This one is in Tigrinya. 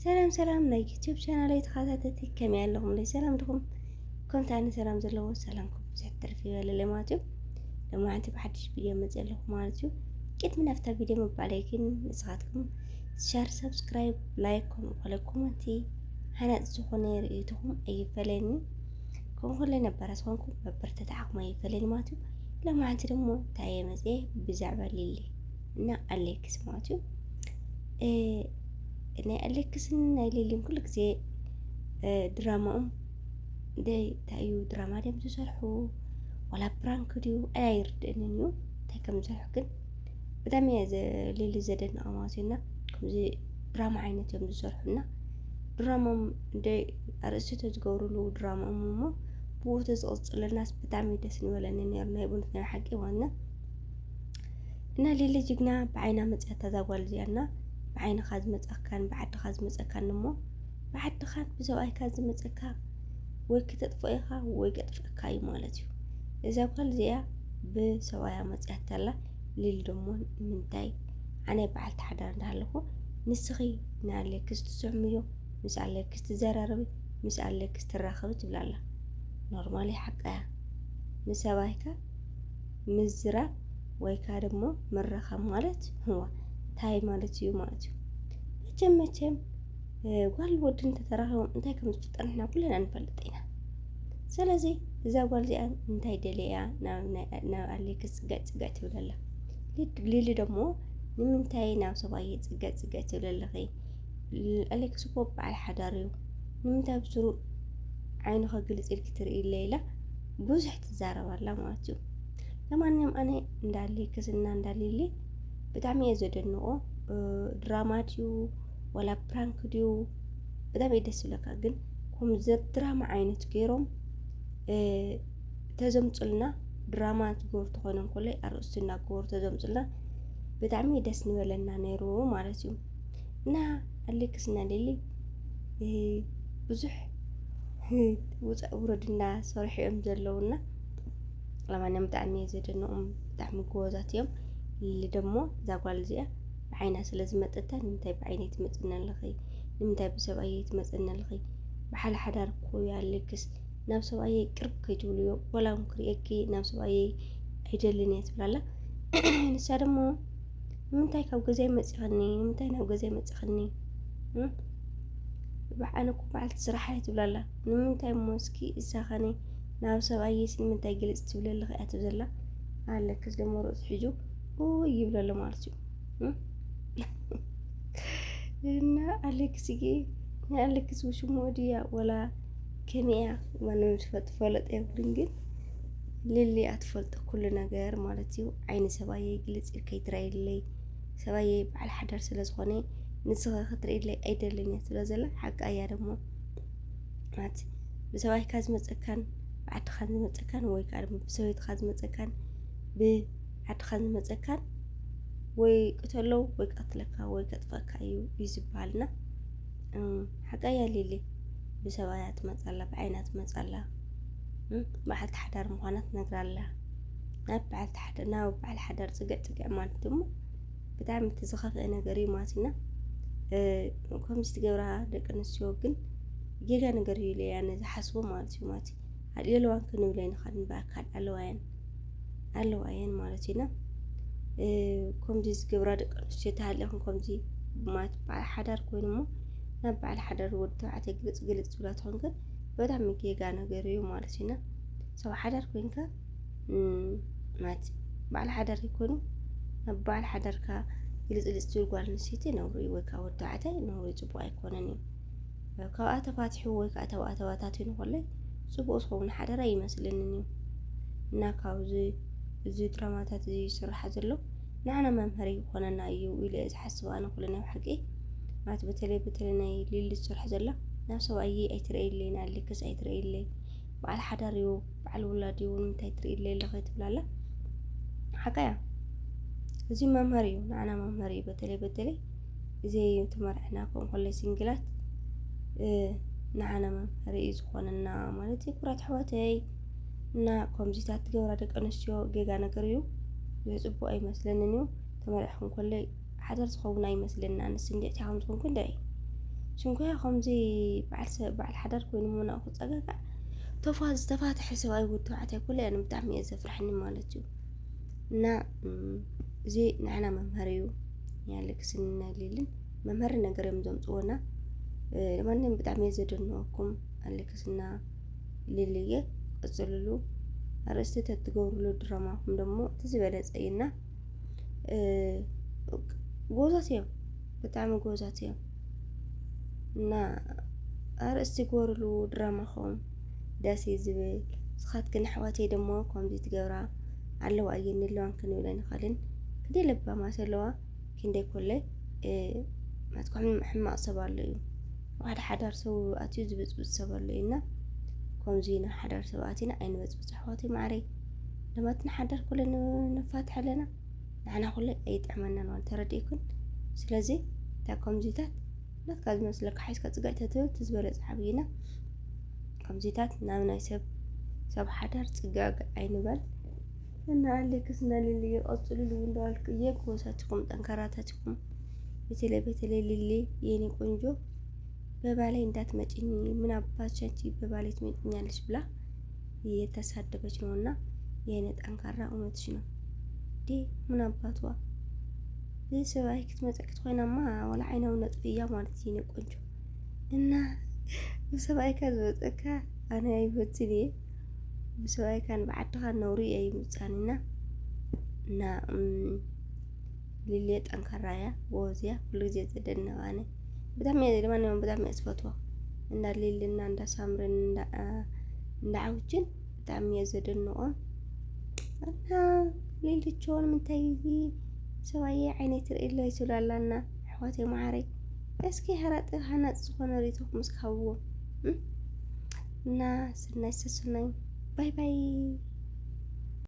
ሰላም ሰላም ናይ ዩቲዩብ ቻናለይ ተኸታተልቲ፣ ከመይ ኣለኹምለይ? ሰላም ድኹም? ከምቲ ኣነ ሰላም ዘለዎ ሰላምኩም ብዙሕ ትርፍ ይበለለይ ማለት እዩ። ሎማዓንቲ ብሓድሽ ቪድዮ መፅእ ኣለኹ ማለት እዩ። ቅድሚ ናብታ ቪድዮ ምባለይ ግን ንስኻትኩም ሸር፣ ሰብስክራይብ፣ ላይክ ከምኡ ኮለ ኮመንቲ ሃናፂ ዝኾነ ርእይቶኹም ኣይፈለኒ። ከምኡ ኮለ ነባራት ዝኾንኩም መበረታትዓኹም ኣይፈለኒ ማለት እዩ። ሎማዓንቲ ደሞ እንታይ እየ መፅየ ብዛዕባ ሊሊ እና ኣሌክስ ማለት እዩ። ናይ ኣሌክስን ናይ ሊሊን ኩሉ ግዜ ድራማኦም እንታይ እዩ? ድራማ ድዮም ዝሰርሑ ዋላ ፕራንክ ድዩ? ኣይርድእንን እዩ እንታይ ከም ዝሰርሑ። ግን ብጣዕሚ እየ ሊሊ ዘደንቃ ማለት እዩ። እና ከምዚ ድራማ ዓይነት እዮም ዝሰርሑ እና ድራማኦም እንደ ኣርእስቲ ተዝገብሩሉ ድራማኦም እሞ ብኡ ተዝቕፅልናስ ብጣዕሚ ደስ ንበለኒ ነይሩ ናይ ብሉት ናይ ሓቂ ማለት እና ሊሊ ጅግና ብዓይና መፅያታ እዛ ጓል እዚኣ እና ብዓይንኻ ዝመፀካን ብዓድኻ ዝመፀካን እሞ ብዓድኻን ብሰብኣይካ ዝመፀካ ወይ ክተጥፍኦ ኢኻ ወይ ከጥፍእካ እዩ ማለት እዩ። እዛ ጓል እዚኣ ብሰብኣያ መፅያታ ኣላ። ሊሊ ደሞ ንምንታይ ኣነ በዓልቲ ሓዳር እንዳሃለኹ ንስኺ ንኣሌክስ ትስዕምዮ፣ ምስ ኣሌክስ ትዘራረቢ፣ ምስ ኣሌክስ ትራኸቢ ትብላ ኣላ። ኖርማሊ ሓቃያ ምስ ሰብኣይካ ምዝራብ ወይ ከዓ ደሞ ምርኻብ ማለት ህዋ እንታይ ማለት እዩ ማለት እዩ። መቸም መቸም ጓል ወዲ እንተተራኺቦም እንታይ ከም ዝፍጠር ንሕና ኩለና ንፈልጥ ኢና። ስለዚ እዛ ጓል እዚኣ እንታይ ደልያ እያ ናብ ኣሌክስ ፅግዕ ፅግዕ ትብል ኣላ? ሊሊ ደሞ ንምንታይ ናብ ሰብኣየ ፅግዕ ፅግዕ ትብል ኣለኺ? ኣሌክስ እኮ በዓል ሓዳር እዩ። ንምንታይ ብስሩ ዓይኑ ከግልፅ ኢልኪ ትርኢ ኢላ ብዙሕ ትዛረብ ኣላ ማለት እዩ። ለማንኛውም ኣነ እንዳ ኣሌክስ እና እንዳ ሊሊ ብጣዕሚ እየ ዘደንቆ። ድራማ ድዩ ዋላ ፕራንክ ድዩ ብጣዕሚ እዩ ደስ ዝብለካ። ግን ከም ድራማ ዓይነት ገይሮም ተዘምፁልና ድራማ ትገብሩ ተኾይኖም ኮለይ ኣርእስቲ እናገበሩ ተዘምፁልና ብጣዕሚ ደስ ንበለና ነይሩ ማለት እዩ። እና ኣሌክስ እና ሊሊ ብዙሕ ውፃእ ውረድ እናሰርሑ እዮም ዘለውና። ለማንኛውም ብጣዕሚ እየ ዘደንቆም፣ ብጣዕሚ ጎበዛት እዮም። ሊሊ ደሞ እዛ ጓል እዚኣ ብዓይና ስለ ዝመፀታ ንምንታይ ብዓይነይ ትመፅኒ ኣለኺ? ንምንታይ ብሰብኣየይ ትመፅኒ ኣለኺ? በዓል ሓዳር እኮ እዩ ኣሌክስ፣ ናብ ሰብኣየይ ቅርብ ከይትብልዮ፣ ዋላ እውን ክርእየኪ ናብ ሰብኣየይ ኣይደልን እየ ትብላ ኣላ። ንሳ ደሞ ንምንታይ ካብ ገዛይ መፂኽኒ? ንምንታይ ናብ ገዛይ መፂኽኒ? ብዓነ እኮ በዓልቲ ስራሕ እየ ትብላ ኣላ። ንምንታይ እሞ እስኪ እሳ ኸነ ናብ ሰብኣየይስ ንምንታይ ግልፅ ትብሊ ኣለኺ እያ ትብል ዘላ። ኣሌክስ ደሞ ርእሱ ሒዙ ኡይ ይብል ኣሎ ማለት እዩ። እና ኣሌክስ እየ ናይ ኣሌክስ ውሽሞ ድያ ወላ ከመይ እያ ማንም ዝፈልጥ ፈለጥ የብሉን። ግን ሊሊ እያ ትፈልጦ ኩሉ ነገር ማለት እዩ። ዓይኒ ሰብኣየይ ግልፅ ኢልከ ይትረኣየለይ፣ ሰብኣየይ በዓል ሓዳር ስለ ዝኾነ ንስኺ ክትርእይለይ ኣይደልን እየ ትብላ ዘላ ሓቃ እያ ደሞ። ማለት ብሰብኣይካ ዝመፀካን ብዓድኻን ዝመፀካን ወይ ከዓ ድማ ብሰበይትኻ ዝመፀካን ብዓድኻን ዝመፀካን ወይ ቅተሎ ወይ ቀትለካ ወይ ከጥፈካ እዩ እዩ ዝበሃልና። ሓቃያ ሊሊ ብሰብኣያ ትመፃላ ብዓይና ትመፃላ በዓልቲ ሓዳር ምዃና ትነግራላ። ናብ በዓልቲ ሓዳር ናብ በዓል ሓዳር ፅግዕ ፅግዕ ማለት ድማ ብጣዕሚ እቲ ዝኸፍአ ነገር እዩ ማለት ኢና። ከምዚ ትገብራ ደቂ ኣንስትዮ ግን ጌጋ ነገር እዩ ኢለ እያ ነዚ ሓስቦ ማለት እዩ ማለት የለዋን ክንብለ ንኻድ ብኣካል ኣለዋየን ኣለዋየን ማለት ኢና። ከምዚ ዝገብራ ደቂ ኣንስትዮ ተሃሊኹም ከምዚ ማለት በዓል ሓዳር ኮይኑ እሞ ናብ በዓል ሓዳር ወዲ ተባዕታይ ግልፅ ግልፅ ዝብላ ተኾንከን በጣዕሚ ጌጋ ነገር እዩ ማለት ኢና። ሰብ ሓዳር ኮይንካ ማለት በዓል ሓዳር ይኮኑ ናብ በዓል ሓዳርካ ግልፅልፅ ትብል ጓል ኣንስተይቲ ነውሪ ወይ ከዓ ወዲ ተባዕታይ ነውሪ ፅቡቅ ኣይኮነን እዩ። ካብኣ ተፋትሑ ወይ ከዓ ተባኣ ተባታቲኑ ከሎ ፅቡቅ ዝኸውን ሓዳር ኣይመስለንን እዩ። እና ካብዚ እዚ ድራማታት እዚ ይስራሕ ዘሎ ንዓና መምሃሪ ይኾነና እዩ ኢለ እየ ዝሓስብ ኣነ ኩሉ ናይ ብሓቂ ማለት በተለይ በተለይ ናይ ሊሊ ዝስራሕ ዘላ ናብ ሰብኣየይ ኣይትርእየለይ ንኣሌክስ ኣይትርእየለይ በዓል ሓዳር እዩ በዓል ውላድ እዩ ንምንታይ ትርእየለይ ኣለኺ ትብላ ኣላ ሓቃ እያ እዚ መምሃሪ እዩ ንዓና መምሃሪ እዩ በተለይ በተለይ ዘይተመርዕና ከምኡ ከሎ ሲንግላት ንዓና መምሃሪ እዩ ዝኾነና ማለት እዩ ክብራት ኣሕዋተይ እና ከምዚታት ትገብራ ደቂ ኣንስትዮ ጌጋ ነገር እዩ ዝፅቡቅ ኣይመስለንን እዩ ተመርዕኹም ከሎ ሓዳር ዝኸውን ኣይመስለንን ኣነስ እንድዒ እንታይ ከም ዝኾንኩ እንድዒ ሽንኮያ ከምዚ በዓል ሰብ በዓል ሓዳር ኮይኑ ምናእኩ ጸጋጋዕ ተፋ ዝተፋትሐ ሰብኣይ ወዲ ተባዕታይ ኩሉ እያ ብጣዕሚ እየ ዘፍርሐኒ ማለት እዩ። እና እዚ ንዓና መምሃሪ እዩ። ያለክስና ሊልን መምሃሪ ነገር እዮም ዘምፅወና። ለማንም ብጣዕሚ እየ ዘደንወኩም። ኣለክስና ሊልየ ቀፅልሉ። ኣርእስቲ ተትገብርሉ ድራማኹም ደግሞ እቲ ዝበለፀ እዩና። ጎዛት እዮም፣ ብጣዕሚ ጎዛት እዮም። እና ኣርእስቲ ግበርሉ ድራማኹም ደስ እዩ ዝብል። ንስኻትክን ኣሕዋተይ ደሞ ከምዚ ትገብራ ኣለዋ እየን ንለዋን ክንብለን ይኸልን። ክንደይ ለባማት ኣለዋ፣ ክንደይ ኮለ ናትኩም ሕማቕ ሰብ ኣሎ እዩ። ኣብ ሓደ ሓዳር ሰብ ኣትዩ ዝብፅብፅ ሰብ ኣሎ እዩ። እና ከምዚ ናብ ሓዳር ሰብ ኣቲና ኣይንበፅብፅ ኣሕዋተይ ማዕረይ። ደማትና ሓዳር ኮለ ንፋትሕ ኣለና። ንዓና ኩለ ኣይጥዕመናን ማለት ተረዲእኩን። ስለዚ እታ ከምዚታት ናትካ ዝመስለካ ሓይስካ ፅጋዕ ተትብል እቲ ዝበለፀ ዓብይና። ከምዚታት ናብ ናይ ሰብ ሰብ ሓዳር ፅጋዕ ኣይንበል። እና ኣሌክስ እና ሊሊ ቀፅልሉ እንዳልኩ እየ። ጎበዛት ኢኹም፣ ጠንካራታት ኢኹም። በተለይ በተለይ ሊሊ የኔ ቆንጆ በባላይ እንዳትመጭኝ፣ ምን አባትሽ አንቺ በባላይ ትመጭኛለሽ ብላ እየተሳደበች ነው። እና የኔ ጠንካራ እውነትሽ ነው። ዲ ምን አባቷ ብሰብኣይ ክትመፀኪ ትኾይናማ ዋላ ዓይናዊ ነጥፍያ ማለት እዩ የኔ ቆንጆ። እና ብሰብኣይካ ዝመፀካ ኣነ ኣይፈትን እየ። ብሰብኣይካን ብዓድኻ ነውሪ እየ ይምፃንና። እና ሊሊ ጠንካራ እያ፣ ጎበዝ እያ፣ ኩሉ ግዜ ዘደንቕ ኣነ። ብጣዕሚ እየ ለማንኛውም ብጣዕሚ እየ ዝፈትዋ። እንዳ ሊልና እንዳ ሳምርን እንዳ እንዳ ዓውችን ብጣዕሚ እየ ዘደንቖም። እና ሊልቾን ምንታይ ሰብኣየ ዓይነይ ትርእየለይ ትብላላና ኣሕዋተይ መዓረይ። እስኪ ሃራጢ ሃናፂ ዝኾነ ርእይቶኹም እስኪ ሃብዎም። እና ሰናይ ሰሰናይ። ባይ ባይ።